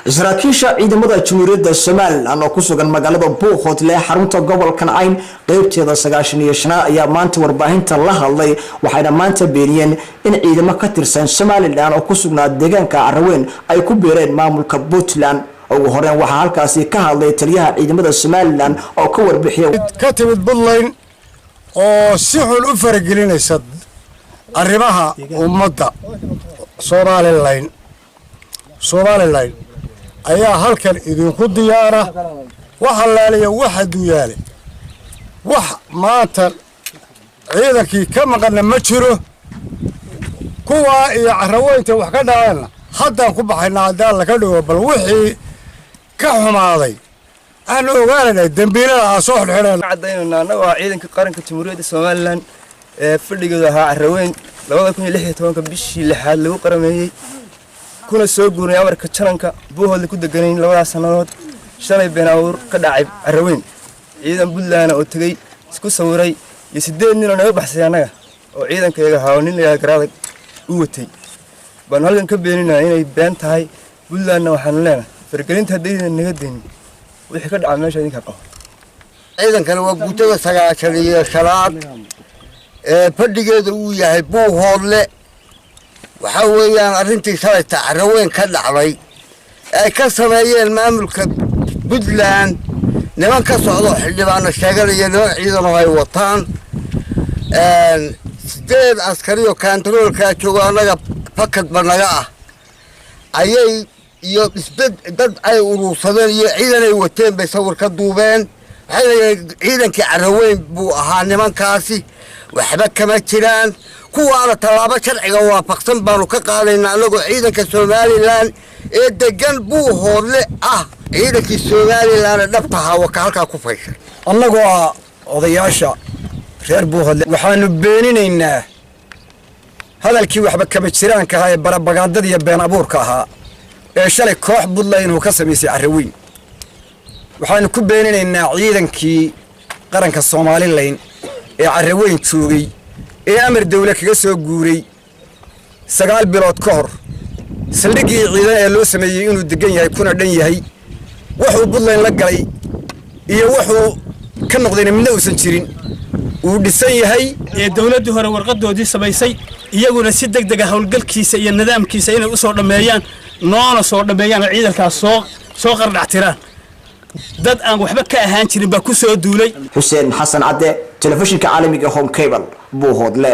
Saraakiisha ciidamada Jamhuuriyadda Somaliland oo ku sugan magaalada Buuhoodle, xarunta gobolkan Cayn, qeybteeda 95aad ayaa maanta warbaahinta la hadlay. Waxayna maanta beeniyeen in ciidamo ka tirsan Somaliland oo ku sugnaa deegaanka Caraweyn ay ku biireen maamulka Puntland. Ugu horeyn waxaa halkaasi ka hadlay taliyaha ciidamada Somaliland oo ka warbixiyay. Ka timid Puntland oo si xun u faragelinaysa arrimaha ummadda Somaliland ayaa halkan idinku diyaara. Wax allaaliya waxa duyaale wax maanta ciidankii ka maqanna ma jiro. Kuwaa iyo Caraweynta wax ka dhaceenna haddaan ku baxaynaa haddaan laka dhigo, bal wixii ka xumaaday aanu ogaanayna dembiilada aan soo xidhxidheen. Cadaynayna annagoo ah ciidanka qaranka Jamhuuriyadda Somaliland ee fadhigeedu ahaa Caraweyn, 2016-ka bishii lixaad lagu qarameeyey, kuna soo guurnay amarka jananka, Buuhoodle ku deganayn labadaas sannadood. Shalay been abuur ka dhacay Caraweyn, ciidan Puntland oo tegey isku sawiray iyo 8 nin oo naga baxsay annaga oo ciidankayaga ahaa oo nin la yidhaha Garaadag u watay baanu halkan ka beeninaa inay been tahay. Puntlandna waxaanu leenahay, fargelinta haddaydan naga daynin, wixii ka dhaca meesha idinka qabo. Ciidankana waa guutada 95aad ee fadhigeeda uu yahay Buuhoodle. Waxaa weeyaan arrintii shalayta Caraweyn ka dhacday ay ka sameeyeen maamulka Puntland, niman ka socdo xildhibaano sheeganaya, niman ciidanoo ay wataan, 8 askari oo kaantaroolkaa joogo annaga fakadba naga ah ayay iyo isbed dad ay uruursadeen iyo ciidan ay wateen bay sawir ka duubeen. Waxay leeyihiin ciidankii Caraweyn buu ahaa nimankaasi. Waxba kama jiraan. Kuwaana tallaabo sharciga waafaqsan baanu ka qaadaynaa annagoo ciidanka Somaliland ee degan Buuhoodle ah. Ciidankii Somaliland dhabtahaa waka halkaa ku fayshay. Annagoo ah odayaasha reer Buuhoodle, waxaanu beeninaynaa hadalkii waxba kama jiraanka ahaa ee barabagaandada iyo been abuurka ahaa ee shalay koox Puntland uu ka samaysay Carraweyn. Waxaanu ku beeninaynaa ciidankii qaranka Somaliland ee Carraweyn joogay ee amar dawle kaga soo guuray 9 bilood ka hor, saldhiggii ciidan ee loo sameeyey inuu degan yahay kuna dhan yahay. Wuxuu Puntland la galay iyo wuxuu ka noqdayna midna uusan jirin, uu dhisan yahay. Ee dowladdii hore warqadoodii samaysay, iyaguna si deg dega howlgalkiisa iyo nidaamkiisa inay u soo dhammeeyaan, noona soo dhammeeyaan oo ciidankaas soo qardhactiraan. Dad aan waxba ka ahaan jirin baa ku soo duulay. Xuseen Xasan Cadde, telefishinka caalamiga Home Cable, Buuhoodle.